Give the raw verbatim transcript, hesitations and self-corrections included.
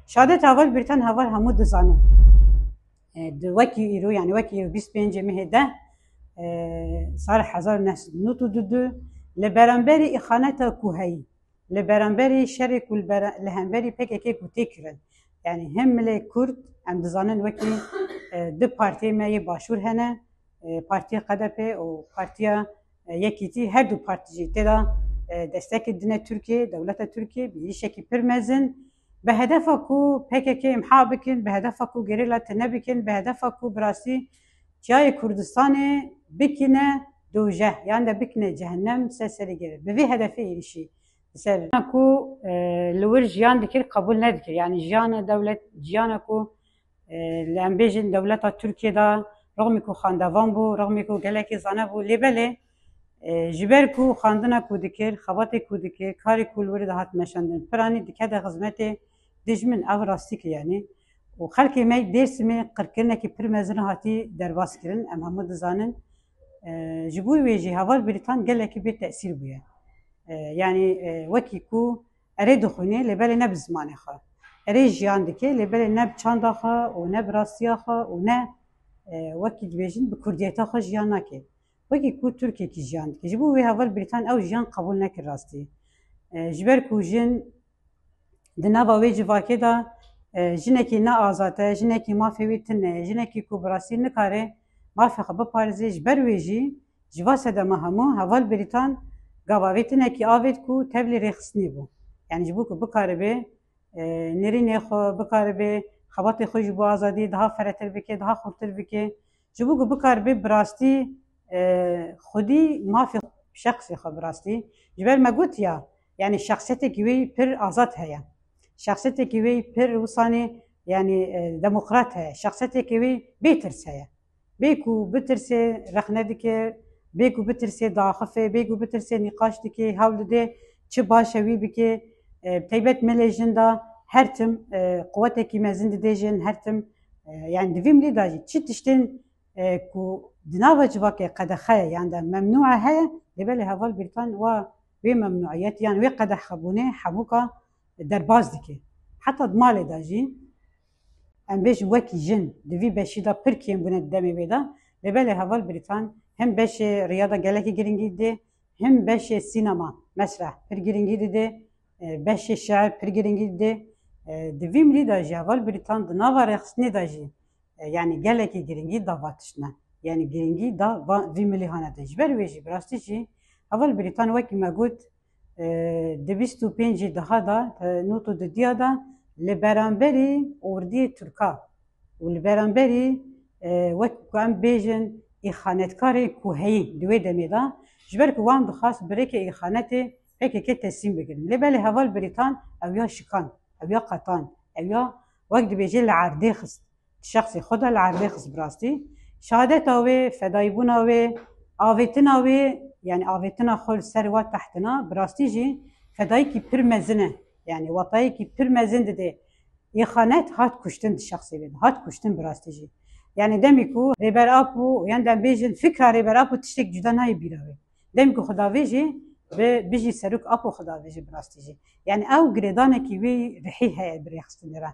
Şadet heval Brîtan heval hemû dizanin. E, di wekî îro, yani wekî îro bîst pêncê mehê de, e, sal hezar neh sed û nod û du, li beramberî îxaneta ku heyî, li beramberî şerê ku li bera-, li hemberî P K K ku tê kirin. Yani hem milê Kurd, em dizanin wekî, e, du partiyê me yê başûr hene, e, Partiya K D P û Partiya, e, Yekîtî, her du partî jî tê de, e, destekê dine Tirkiye, dewleta Tirkiye, bi êrîşekî pir mezin, bi hedefa ku P K K imha bikin, bi hedefa ku gerîla tune bikin, bi hedefa ku bi rastî çiyayê Kurdistanê bikine dojeh, yan de bikine cehennem ser serê gerê. Bi vê hedefê êrîşî ser ku, e, li wir jiyan dikir, qebûl nedikir. Yani jiyana dewlet, jiyana ku, e, li em bêjin dewleta Tirkiye de, rexmî ku xandevan bû, rexmî ku gelekî zane bû, lê belê, e, ji ber ku xandina ku dikir, xebatê ku dikir, karê ku li wir dihat meşandin, piranî dikete xizmetê dijmin, ev rastîk e yani. Û xelkê me Dêrsimê qirkirinekî pir mezin hatî derbas kirin, em hemû dizanin. E, ji bo wê jî heval Brîtan gelekî bê tesîr bûye. E, yani, e, wekî ku erê dixwîne, lê belê ne bi zimanê xwe. Erê jiyan dike, lê belê ne bi çanda xwe û ne bi rastiya xwe û ne, e, wekî dibêjin bi kurdiyeta xwe jiyan nake. Wekî ku Tirkiyekî jiyan dike. Ji bo wê heval Brîtan ew jiyan qebûl nekir rastî. E, ji ber ku jin di nava wê civakê de, e, jinekî ne azad e, jinekî mafê wî tune ye, jinekî ku bi rastî nikare mafê xwe biparêze, ji ber wê jî ji va sedema hemû heval Brîtan gava vê tinekî avêt ku tevlî rêxistinê bû. Yani ji bo ku bikaribe, e, nêrînê xwe, bikaribe xebatê xwe ji bo azadî daha feretir bike, daha xurtir bike. Ji bo ku bikaribe bi rastî, e, xwedî mafê şexsê xwe bi rastî. Ji ber me got ya, yani şexsiyetekî wê pir azad heye. Şexsiyetekî wê pir wisanê, yani, e, demokrat heye. Şexsiyetekî wê bêtirs heye. Bê ku bitirsê rexne dike, bê ku bitirsê diaxife, bê ku bitirsê nîqaş dike, hewl dide çi baş e wî bike. E, bi taybet milê jin de her tim, e, quwetekî mezin dide jin, her tim, e, yani di vî milî de jî çi tiştên, e, ku di nava civakê qedexe ye, yan de memnûe heye, lê belê heval Brîtan wa wê memnûiyet yan wê qedexebûnê hemûka derbas dike. Heta di malê de jî, em bêjin wekî jin, di vî beşî de pir kêm bûne di demê wê de, lê belê heval Brîtan hem beşê riya de gelekî giringî dide, hem beşê sînema, mesreh pir giringî dide, e, beşê şiir pir giringî dide. E, di vî milî de jî heval Brîtan di nava rêxistinê de jî, e, yani gelekî giringî da va tiştine. Yani giringî da va, vî milîhane de. Ji ber wê jî bi rastî jî heval Brîtan wekî me got, e, di bîst û pêncî daha da, e, nod û dudiya da li beramberî ordiyê Tirka û li beramberî, e, wek ku em bêjin îxanetkarê ku heyî di wê demê de, ji ber ku wan dixwast bi rêkê îxanetê P K K teslîm bigirin. Lê belê heval Brîtan ew ya şikan, ew ya qetan, ew ya wek dibêje li erdê xist. Şexsê xwe de li erdê xist bi rastî. Şehadeta wê, fedayîbûna wê, avêtina wê, yani avêtina xwe li ser wa tehtina, bi rastî jî fedayîkî pir mezin e. Yani watayekî pir mezin dide. Îxanet hat kuştin di şexsê wê de. Hat kuştin bi rastî jî. Yani demî ku Rêber Apo, yan dem bêjin fikra Rêber Apo tiştek cuda nayê bîra wê. Demî ku xwe davêjê, bi, bijî Serok Apo xwe davêjê bi rastî jî. Yani ew girêdanekî wê rihî heye bi rêxistinê re.